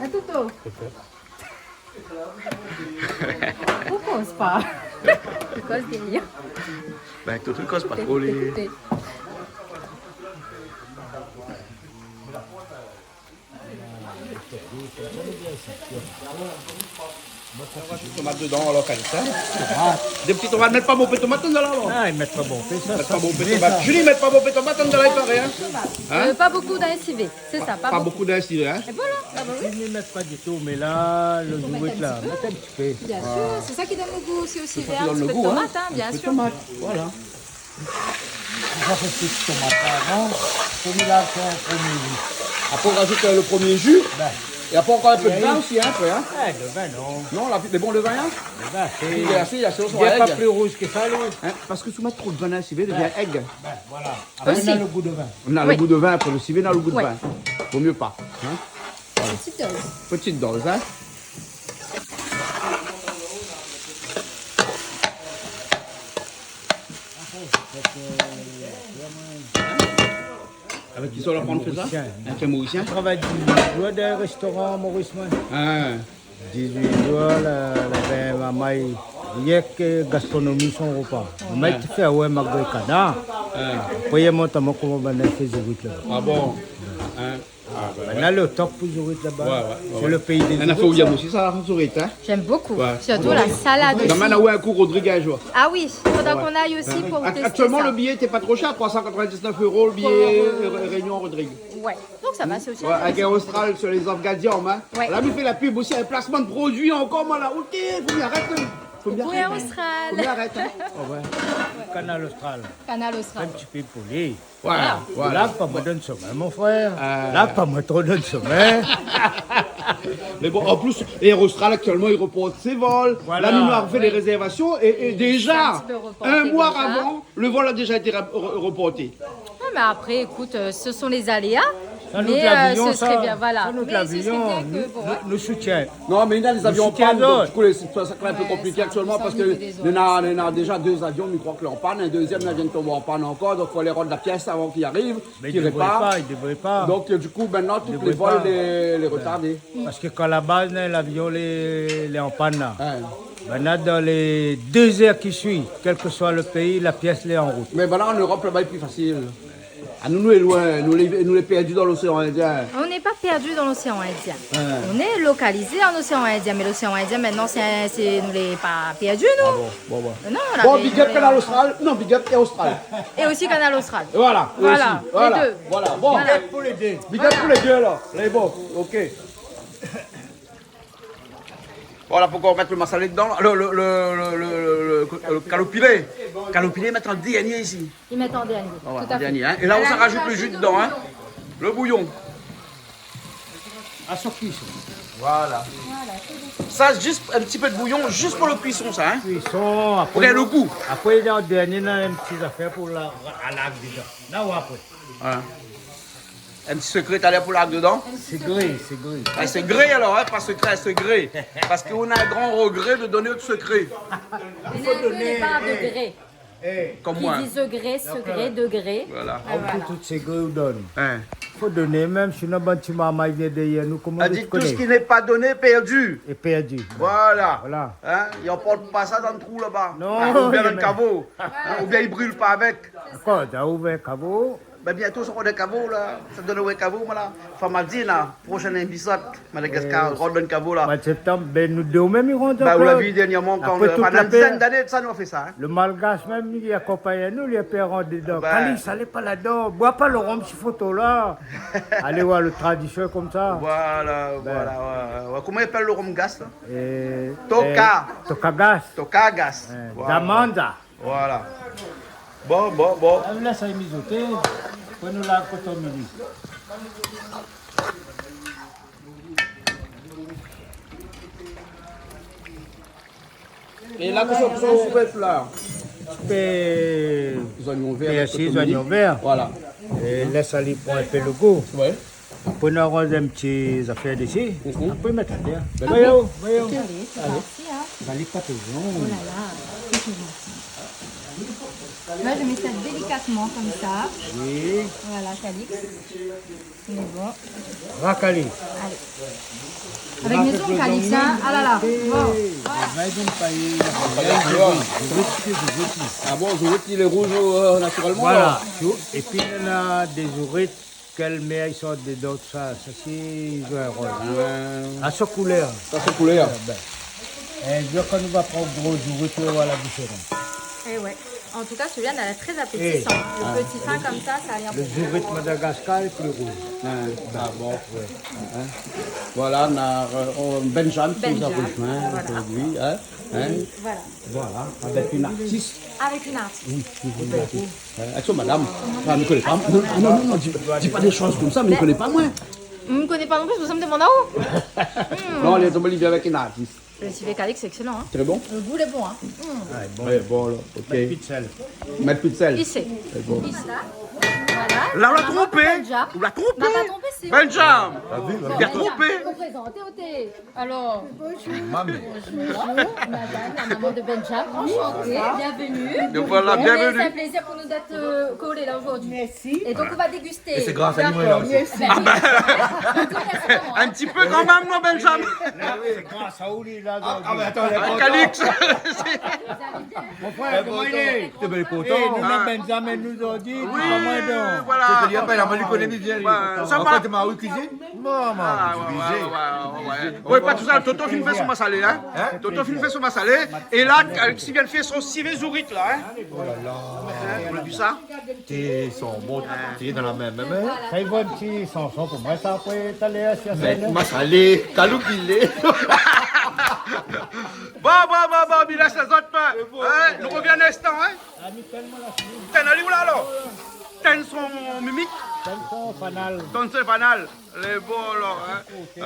In, Toto ? Pétèt. Ou koz pa. Ou koz dèrièr. Bin, Toto i koz pa tro, li. Ékout, ékout. Tomat dedan, alor, Calix, in ? Tomat. Dé ti tomat, mèt pa bonpé tomat dedan la, alor ? A, i mèt pa bonpé, sa, sa, sa. Mèt pa bonpé tomat. Julie, mèt pa bonpé tomat dedan la, i paré, in ? In ? Euh, pa bonpé dan in sivé, sé sa, pa bonpé. Pa bonpé dan in sivé, in ? É voilà, a ba oui. Julie i mèt pa ditou, mé la, le zourit la, mèt in ti pé. Fo mèt in ti pé. Biensir, sé sa ki done le gou osi o sivé, in ti pé de tomat, in, biensir. Sé sa ki done le gou, in. In ti pé tomat, voilà. Sa fé kuir tomat avan, pou mélanz an promié ji. Apré, ou razout, euh, le promié ji. Bin. É apré, ankor in pé de vin osi, in, apré, in. É, de vin, non. Non, la, lé bon, le vin, in ? Le vin, sé, lé pa pli rouz ke sa, li. In, parske si ou mèt tro de vin, in, sivé i devien èg. Bin, voilà. Apré, nana le gou de vin. Nana le gou de vin, apré le sivé, nana le gou de vin. Vo mié pa, in. Voilà. Petite dose. Petite dose, in. Avèk kisa ou la aprann fé sa ? Morisien. Avèk in Morisien ? Mi travay dizuit zour dan in réstoran Moris, moin. A. Dizuit zour, la, la, bin, momon, rienk gastronomi son ropa. Momon té fé, ouais, magré kanar. A. Apré, li la mont amoin koman banna i fé zourit laba. A bon ? In ? A, bin, banna lé o top pou zourit laba. Ouais, ouais, ouais. Sé le péi dé zourit, sa. Nana fé ouyam osi, sa, zourit, in ? J'aime beaucoup. Ouais. Surtout la salade aussi. Nana, ouais, in kou Rodrig in zour. Ah oui, faudra qu'on aille aussi pour tester ça. Actuellement, le billet était pas trop cher, trois cent quatre-vingt-dix-neuf euros le billet, euh, Réunion Rodrig. Ouais. Donc ça va, c'est aussi intéressant. Ouais, avèk Austral sur les offres Gadium, in. Ouais. La, nou fé la pub osi, in plasman de produi ankor, moin la, ok, fo bien arèt. Coucou Air Austral. Faut bien arrêter, hein. Oh ouais. Kanal Austral. Kanal Austral. In ti pé pou li. Voilà, voilà. La, pa moin donn somin, mon frèr. Euh. La, pa moin tro donn somin. Mais bon, en plus, Air Austral, actuellement, il reporte ses vols. Voilà. Là, nous avons fait les réservations et, et déjà, un mois avant, le vol a déjà été re-, re-, reporté. Non, mais après, écoute, euh, ce sont les aléas. Mais, euh, ce serait bien, voilà. Mais ce serait bien que, bon, ouais. Nou soutien. Non, mais il y a des avions en panne, donc du coup, les, c'est, c'est un peu compliqué actuellement parce que il y en a, il y en a déjà deux avions, mais je crois que l'est en panne, un deuxième, là, vient de tomber en panne encore, donc faut aller rendre la pièce avant qu'il arrive, qu'il répare. Mais il devrait pas, il devrait pas. Donc, euh, du coup, maintenant, tous les vols, les, les retardés. Parce que quand la base, là, l'avion, il est, il est en panne, là. Hein. Maintenant, dans les deux heures qui suivent, quel que soit le pays, la pièce, elle est en route. Mais voilà, en Europe, là-bas, c'est plus facile. Ah, nous, nous, lé loin, nous, lé, nous, lé pèrdu dan l'océan Indien. On n'est pas perdu dans l'océan Indien. Hein. On est localisé en océan Indien, mais l'océan Indien, maintenant, c'est, c'est, nou lé pa pèrdu, nou. Ah bon, bon, bon. Non, la, bon, mais big up Kanal Austral. Non, big up Air Austral. Et aussi Kanal Austral. Et voilà, et aussi, voilà. Voilà, les deux. Voilà, bon. Voilà. Big up pour les deux. Big up pour les deux, alors. Lé bon, ok. Voilà, pou ou mèt le masalé dedan, le, le kaloupilé. Kaloupilé, mèt an dernié isi. I mèt an dernié. Voilà, tout à fait. An dernié, hein. Et là, on rajoute le jus dedans, hein. Le bouillon. A son kuison. Voilà. Voilà, c'est bon. Ça, juste un petit peu de bouillon, juste pour le cuisson, ça, hein. Kuison, apré, pou le gou. Apré, an dernié, néna in ti zafèr pou la, a la dedan. La ou apré. Voilà. In ti sekré talèr pou larg dedan. Sekré, sekré. Ah, sekré alors, hein, pas secret, sekré. Parce qu'on a un grand regret de donner notre secret. Il faut donner, eh, eh. Comme moi. Qui dit sekré, sekré, degré. Voilà. Ah, voilà. Tout sekré ou donn. Hein. Fo donn, mèm si nou bann ti marmay i vien dèrièr nou, koman nou koné ? A di, tout ce qui n'est pas donné est perdu. Est perdu. Voilà. Voilà. Hein, i anport pa sa dan le trou laba. Non, ou bien dan le kavo. Hein, ou bien i bril pa avèk. Dakor, ou ouvèr kavo. Ben, bientôt, sa i rod dan kavo, la. Sa i donn ouvèr kavo, voilà. Fam a di, la, prochaine épisode, Madagascar, rod dan kavo, la. Mois de septembre, ben, nou dé mèm, i rant ankor. Ben, ou la vi dernièrman, kan, apré tout la pèr, dizaine d'ané de sa, nou la fé sa, hein. Le malgash mèm, li akonpagn anou, li la pèr rant dedan. Ben. Kalix, alé pa ladan. Boir pa le rom si foto, la. Alé oir le tradision konmsa. Voilà, voilà, ouais, ouais. Koman i apèl le rom gas, la ? Toka. Toka gas. Toka gas. Voilà. Damanza. Voilà. Bon, bon, bon. Ah, la, sa i mizoté. Pou nou la koton mili. É la, kosa, kosa ou fé la ? Ti pé zoignon vèr avèk koton mili. Zoignon vèr. Voilà. É lès ali pran in pé le gou. Ouais. Apré, nou aroz in ti zafèr desi. Mhm. Apré, mèt atèr. Dakor. Voyé, voyé. Ok. Alé, sé parti, hein. Alé, pa toultan. Oh là là, c'est gentil. Là, je mets ça délicatement comme ça. Oui. Voilà, Calix. On est bon. Rakali. Allez. Avec mes ongles, Calix, hein. Ah là là. Bon. Ah bon, zourit, il est rouge, euh, naturellement, alors. Voilà. Épi, néna dé zourit kèl mèr i sort dedan, tousa, sa si i zoué in rol. Ah. A son koulèr. A son koulèr. Eh ben, in zour, kan nou va pran gro zourit, nou va oir la diférans. Eh ouais. En tout cas, celui-là, il a l'air très appétissant. Eh. Le petit fin comme ça, ça a l'air bon. Le zourit Madagascar est plus rouge. Ah, ah bon. Ouais. Hein ? Voilà, on a, euh, on, Benjam qui nous a rejoint aujourd'hui, hein. Voilà. Hein ? Voilà, avec une artiste. Avec une artiste. Oui, oui, oui, une artiste. Euh, avec son madame. Enfin, mi koné pa. Non, non, non, non, di, di pa dé shoz konmsa, mi koné pa, moin. Mi koné pa non pli, sé pou sa mi demann aou. Non, lé tonbé, li vien avèk in artist. Le civet Calix, c'est excellent, hein. Très bon. Le goût, il est bon, hein. Mm. Ah, bon. Ouais, bon, là, ok. Mèt pi de sèl. Mèt pi de sèl. Ici. C'est bon. Ici. Voilà. Là, on l'a trompé. Benjam. On l'a trompé. On l'a pas trompé, c'est Benjam. Bon, Benjam, trompé. Représentez, ôtez. Alors, bonjour. Bonjour, madame, la maman de Benjam. Enchantée, bienvenue. Donc voilà, bienvenue. C'est un plaisir pour nous d'être, euh, collés là aujourd'hui. Merci. Et donc, on va déguster. Et c'est grâce à lui, là aussi. D'accord, merci. Ben oui. In ti pé kan mèm, non, Benjam ? Sé gras a ou, li la, ah, ah, mais attends, Calix. Mon frèr, koman i lé ? Té bien kontan. Eh, nou, Benjam, nou la di, oui, koman i lé, donk ? Voilà. Sé-à-dire, ben, la, moin, mi koné bien, li lé kontan. Sa va ? Ankor, té mari kuizine ? Maman, ah, ouais, ouais, ouais, ouais. Ouais, pa tout sa, Toto fine fé son masalé, hein. Hein ? Toto fine fé son masalé. É la, Calix i vien fé son sivé zourit, la, hein. Oh là là. Hein, ou la vi sa ? Té son bon, té dan la mèm, mèm, hein. Sa i vo in ti shanson pou moin, sa, apré, talèr, si la sèn. Mé masalé, kaloupilé. Bon, bon, bon. Bon, Bilas, lézot, in ? Nou rovien in instan, in ? Tinn ali, oula, alor. Tinn son mimik. Tinn son fanal. Tinn son fanal. Lé bon, alor, in ? In ?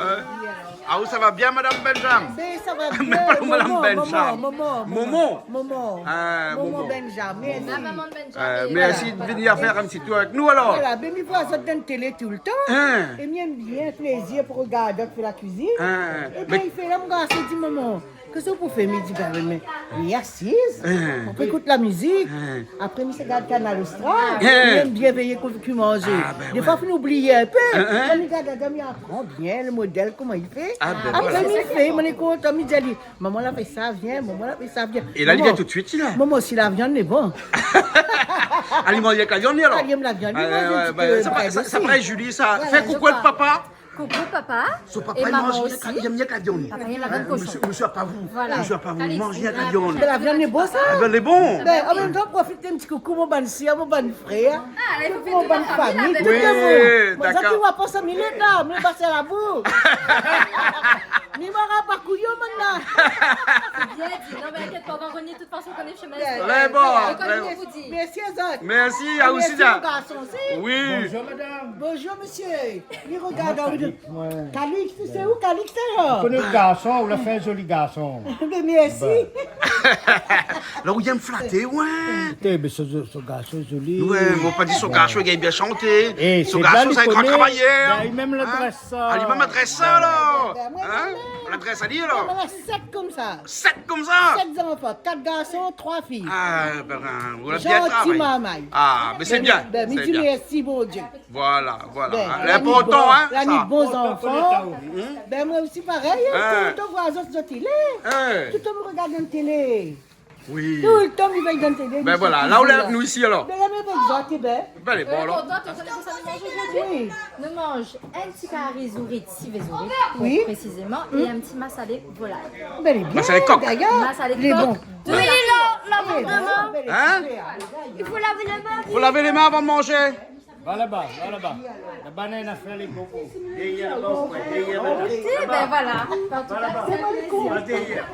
Ah, ou, sa va bien, Madame Benjam ? Mé sa va bien, Madame Benjam. Momo, Momo, Momo. Momo. Ah, Momo. Momo Benjam, mèrsi. Ah, Maman Benjam. Euh, mèrsi de venir faire un petit tour avec nous, alors. Voilà, bin, mi voi azot dann télé toultan. Hein ? É mi èm bien, plézir pou rogard azot fé la kuizine. Hein ? É bin, mé i fé la, mon garson i di, Momo, kosa ou pou fé ? Mi di, bin, mé, mé asiz, hein, ou pé ékout la mizik. Hein. Apré, mi sa gard Kanal Austral. Hein. Mi èm bien véyé kosa ki manzé. Ah, bin, défoi, ouais, fo nou oublié in pé. Hein, hein. Kan mi gard ladan, mi aprann bien le modèl, koman i fé. Ah, bin, voilà. Apré, mi fé, moin lé kontan, mi di ali, Momo la fé sa, vien, Momo la fé sa, vien. É la, li vien tout suit, la. Momo, si la viann lé bon. Ali manz rienk la viann, li, alor. Ali èm la viann, li manz in ti pé. Ah, ouais, ouais, ouais. Sa, sa, sa, sa, Julie, sa. Voilà, je crois. Fé koukou papa. Koukou papa. Son papa, li manz rienk la viann koshon. Voilà, je crois. Papa, li èm rienk la viann. Hein, monsieur, monsieur, pa vou. Voilà. Monsieur, pa vou. Calix, manz rienk la viann. Mé la viann lé bon, sa. La viann lé bon. Bin, an mèm tan, profit in ti koukou, mon bann sèr, mon bann frèr. Ah, la, i fo fé tout la fami, la, bin. Tout le monde. Oui, dakor. Moin, sa ki voi pa sa, mi lé la, mi pas la bou. Mi mora pa kouyon, moin la. Sé bien di. Non, mé inkièt pa, nou va rovnir, de tout fason, nou koné le shemin. Bien. Très bon, très bon. É konm nou di. Mèrsi azot. Mèrsi a ou osi, mon garson osi. Oui. Bonjour, madame. Bonjour, monsieur. Mi rogard, ah, Calix, ouais. Calix, sé ou, Calix, alor ? Ou koné le garson, ou la fé in zoli garson. Bin, mèrsi. Bin. La, ou vien flaté, ouais. Té, mé se, se, se garson zoli. Ouais, ou pa di son garson, li gingn bien shanté. Eh, son garson, sé in gran travayèr. Li mèm ladrès, sa. Ah, li mèm ladrès, sa, alor. Bin, moin, moin, moin. Ladrès ali, alor. Moin, moin, sèt konmsa. Sèt konmsa ? Sèt zanfan, kat garson, troi fiy. Ah, bin, ou la bien travay. Zanti marmay. Ah, mé sé bien. Bin, mi di mèrsi, Bondié. Voilà, voilà. Bin, la ni bon, hein, la ni bon zanfan. Bin, moin osi parèy, hein, tout le tan mi voi azot, zot i lé. Tout le tan mi rogard dann télé. Oui. Tout le tan mi voi dann télé. Bin voilà, la ou lé avèk nou isi, alor. Bin, la mi lé avèk zot, é bin. Bin, lé bon, alor. Kontan, ou koné kosa nou manz zordi ? Oui. Nou manz in ti kari zourit, sivé zourit, oui, présizeman, é in ti masalé volay. Bin, lé bien, dayèr. Masalé kok. Masalé kok. Lé bon. De la flèr. Hein ? I fo lav lé min. Fo lav lé min avan manzé. Va laba, va laba. Laba, néna in afèr, lé koko. Dèrièr laba, ou koi, dèrièr laba. Ok, bin voilà. An tou ka, sé in plézir. Va dèrièr.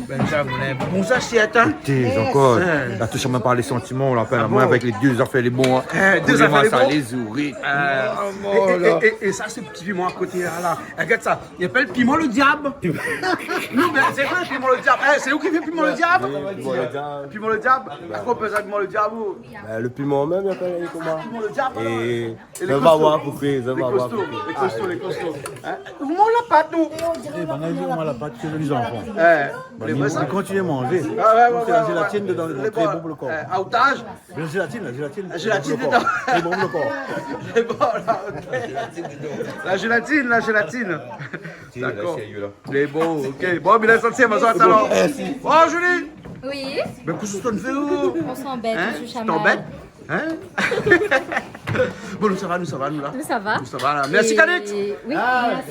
Benjamin, bon, sa, sé, atann. Té, Jean-Claude, la toush amoin par lé santiman, la, apann amoin avèk lé dé zafèr lé bon, hein. Eh, dé zafèr lé bon. Koulé masalé, zourit. Euh, é, é, é, é sa, sé ti piman a koté, la, la. Rogard sa. I apèl piman le diab. Non, mé sé vré, piman le diab. Eh, sé ou ki fé piman le diab ? Oui, piman le diab. Piman le diab. Akoz i apèl sa piman le diab, ou ? Bin, le piman mèm, i apèl koman ? Piman le diab, alor. É lé kosto. Lé kosto, lé kosto. Hein ? Ou manz la pat, nou. Eh, bann-la, i manz la pat, sé zoli zanfan. Eh, lé vré, sa. Bann-la i kontinié manzé. Ah, ouais, ouais, ouais. Sé la zélatine dedan, lé bon pou le kor. Eh, aoutaz. La zélatine, la zélatine. La zélatine dedan. Lé bon pou le kor. Lé bon, la, ok. La zélatine, la zélatine. Dakor. Lé bon, ok. Bon, bin, la santé, ma zot, alor. Mèrsi. Oh, Julie. Oui. Mé kosa ou fé, ou ? On s'embête, hein ? On se chamaille. Ou t'embêtes ? Hein ? Bon, nou sava, nou sava, nou, la. Nou sava. Nou sava, la. Mèrsi, Calix. Oui,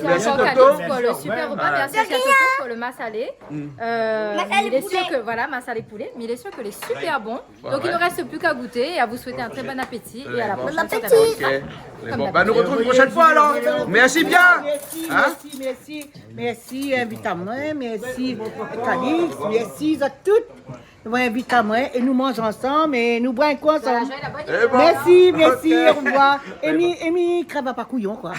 mèrsi ankor, Toto. Calix, pou le super repa. Mèrsi osi a Toto pou le masalé. Euh, masalé poulé. Mé il est sûr que, voilà, masalé poulé. Mé il est sûr que lé super bon. Ouais, ouais. Donc, il ne reste plus qu'à goûter et à vous souhaiter un très bon appétit et à la prochaine sur Kanal Austral. Très bon. Ok. Comme d'habitude. Bon, bin, nou artrouv in proshèn foi, alor. Mèrsi bien. Mèrsi, mèrsi, mèrsi. Mèrsi, invit amoin. Mèrsi, Calix. Mèrsi, zot tout. Bon, invit amoin é nou manz ansanm é nou boir in kou ansanm. Voilà, joyeux la bonne année. Eh bon. Mèrsi, mèrsi, au revoir. Ok. É mi, é mi krèv pa kouyon, koi.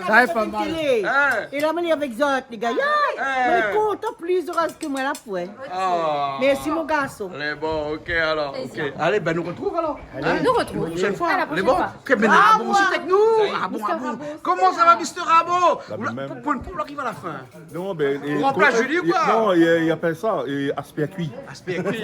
Sa lé pa mal. Hein. É la, moin lé avèk zot, lé gayar. Hein. Moin lé kontan pli zot ke moin la poin. Ah. Mèrsi, mon garson. Lé bon, ok, alor, ok. Plézir. Alé, bin, nou artrouv, alor. Alé. Hein ? Nou artrouv. Proshèn foi. À la prochaine fois. Lé bon. Ok, bin, ah bon, sé avèk nou. Ah bon, Mister Rabo. Koman sa va, Mister Rabo ? La mèm. Pou, pou, pou ariv a la fin. Non, bin, i ranplas Julie, koi ? Non, i, i apèl sa, i, aspèr kui. Aspèr kui.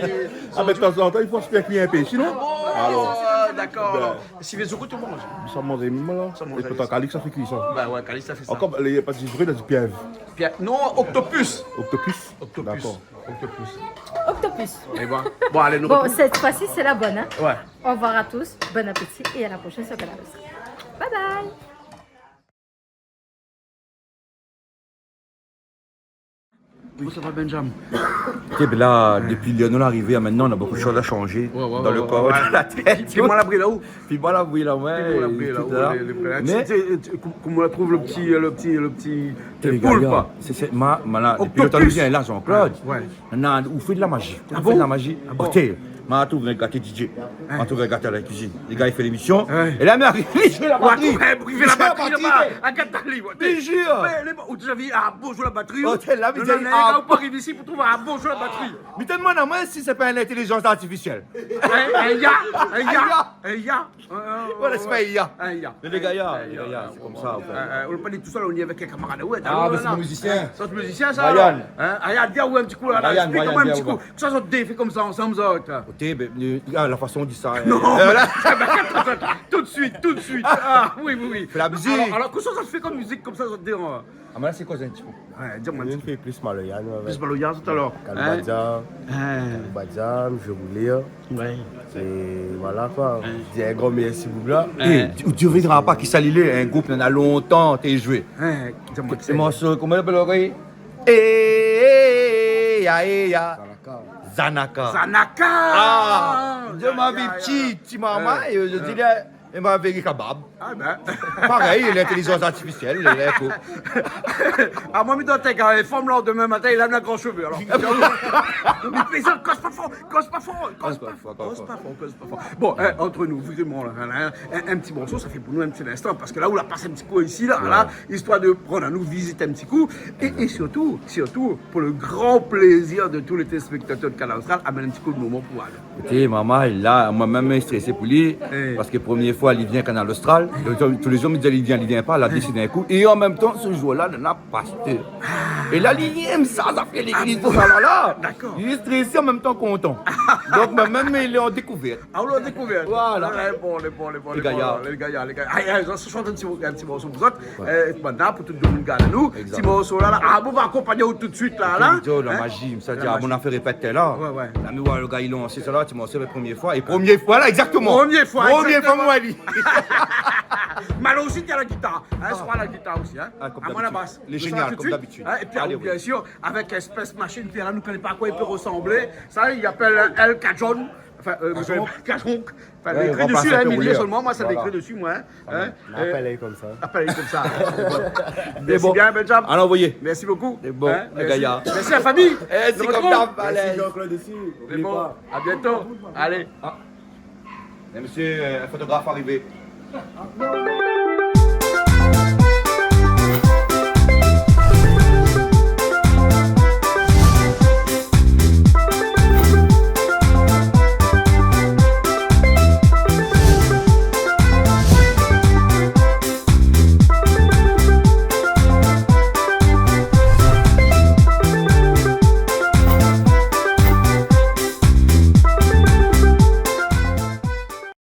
Ah, bin, tanzantan, i fo aspèr kui in pé. Sinon, alor. Ah bon, dakor, alor. Bin. Sivé zourit, ou manz ? Sa manz, moin, la. Sa manz. É poutan, Calix la fé kui sa. Bin ouais, Calix la fé sa. Ankor, lé, pa di zourit, la di pièv. Pièv, non, octopus. Octopus ? Octopus. Dakor. Octopus. Octopus. É bon. Bon, alé, nou artrouv. Bon, cette fois-ci, c'est la bonne, hein ? Ouais. Au revoir à tous, bon appétit et à la prochaine sur Kanal Austral. Bye bye. Koman sa va, Benjam ? Té, bin la, dopi lèr nou la arivé, a mintnan, na bonpé de shoz a shanzé dan lo kor, dan la tèt. Pi moin la bril la ou ? Pi moin la bril la, oué, é tout la. Mé koman ou la trouv lo pti, lo pti, lo pti poulp, koi ? Sé, sé, ma, ma la, dopi lontan nou vien la, Jean-Claude. Oué. Na, ou fé de la mazi. Ou fé de la mazi. Ah bon ? Oté, ma trouv in gars té DJ. Ma trouv in gars a la kuizine. Lo gars i fé lémision. É la, mi ariv, li zoué la batri. Li zoué la batri laba. Agat ali, oué. Té jir. Ou la vi, ah, bonzour la batri. Oté, la, mi di, ah, ou ariv isi pou trouv, ah, bonzour la batri. Mi demann amoin si sé pa in intélijans artifisièl. In, in I A, in I A, in I A. Voilà, sé pa I A. Mé lé gayar, lé gayar, sé konmsa, an fèt. Ou la pa ni tousèl, ou ni avèk in kamarad, oué. Ah, mé sé mon mizisien. Sé out mizisien sa, alor. Ryan. Ryan, vien, oué, in ti kou la, la, ésplik amoin in ti kou. Kosa zot dé fé konmsa ansanm, zot ? Oté, bin, la fason ou di sa, non, mé tout de suit, tout de suit. Ah oui, oui, oui. Fé la mizik. Alor, alor, kosa zot fé konm mizik konmsa, zot dé ? Ah, mé la, sé koz in ti pé. Oué, di amoin in ti pé. Nou fé plis maloya, nou, avèk Kalou Badia, Kalou Badia, Mzé Roulé. É voilà, koi. Di in gran mèrsi pou la. É, ou, ou devinera pa kisa li lé, in group, na lontan té zoué. Di amoin kisa. Morso, koman i apèl ankor ? É, é, ya, é, ya. Zanaka. Zanaka. Zanaka. Ah, di amoin, pti, pti marmay, é, mi di, é, é ma véré kabab. Ah bin. Parèy, lintélijans artifisièl, lé, lé, kou. Ah, moin, mi doi tèk in fanm la, domin matin, li la in gran shové, alor. Mi plézant, koz pa for, koz pa for, koz pa for, koz pa for. Bon, ant nou, vréman, la, la, in, in ti morso, sa fé pou nou in ti linstan, parske la, ou la pas in ti kou isi, la, la, istoir de pran anou vizit in ti kou, é, é sirtou, sirtou, pou lo gran plézir de tout lé téléspèktatèr de Kanal Austral, amenn in ti kou de moman pou anou. Oté, marmay la, moin mèm, mi strésé pou li, parske promié foi li vien Kanal Austral. Tou lé zour mi di ali vien, li vien pa, la désid in kou. É an mèm tan, se zour-la, na pastèr. É la, li yèm sa, zafèr légliz, tousa la. Dakor. Li lé strésé, an mèm tan kontan. Donk, moin mèm, lé an dékouvèrt. Ah, ou lé an dékouvèrt. Voilà. Lé bon, lé bon, lé bon, lé gayar. Lé gayar, lé gayar. Ay, ay, sa shant in ti, in ti morso pou zot. Oué. Banna, pou tout domoun i gard anou. Exact. Ti morso la, la. Ah, bon, va akonpagn aou tout de suit la, la. Oté, la mazi, sa di, ah, mon afèr répèt la. Oué, oué. La, mi oi lo gars i lans sa la, ti morso, la promié foi. É promié foi, voilà, exactement. Promié foi, exactement. Promié foi, moin, li. Mé alor osi, té a la gitar, in, soi a la gitar osi, in. Ah, konm dabitid. Amoin la bas. Lé zénial, konm dabitid. In, é pi, alé, oui, bien sir, avèk Espèce Machine, pi la, nou koné pa a koi i pé rosanblé. Sa, i apèl El Cajon. Anfin, euh, Cajon. Cajon. Anfin, lé ékri dési, in, mi lir solman, moin, sa lé ékri dési, moin, in. Voilà. Apèl ali konmsa. Apèl ali konmsa. Mèrsi bien, Benjam. Alé, anvoyé. Mèrsi bokou. Lé bon, gayar. Mèrsi la fami. É, sé konm d'ab, alé. Mèrsi Jean-Claude osi. Oubli pa. Lé bon. A bientôt. Alé. Ah. Mé mésyé, euh, fotograf arivé.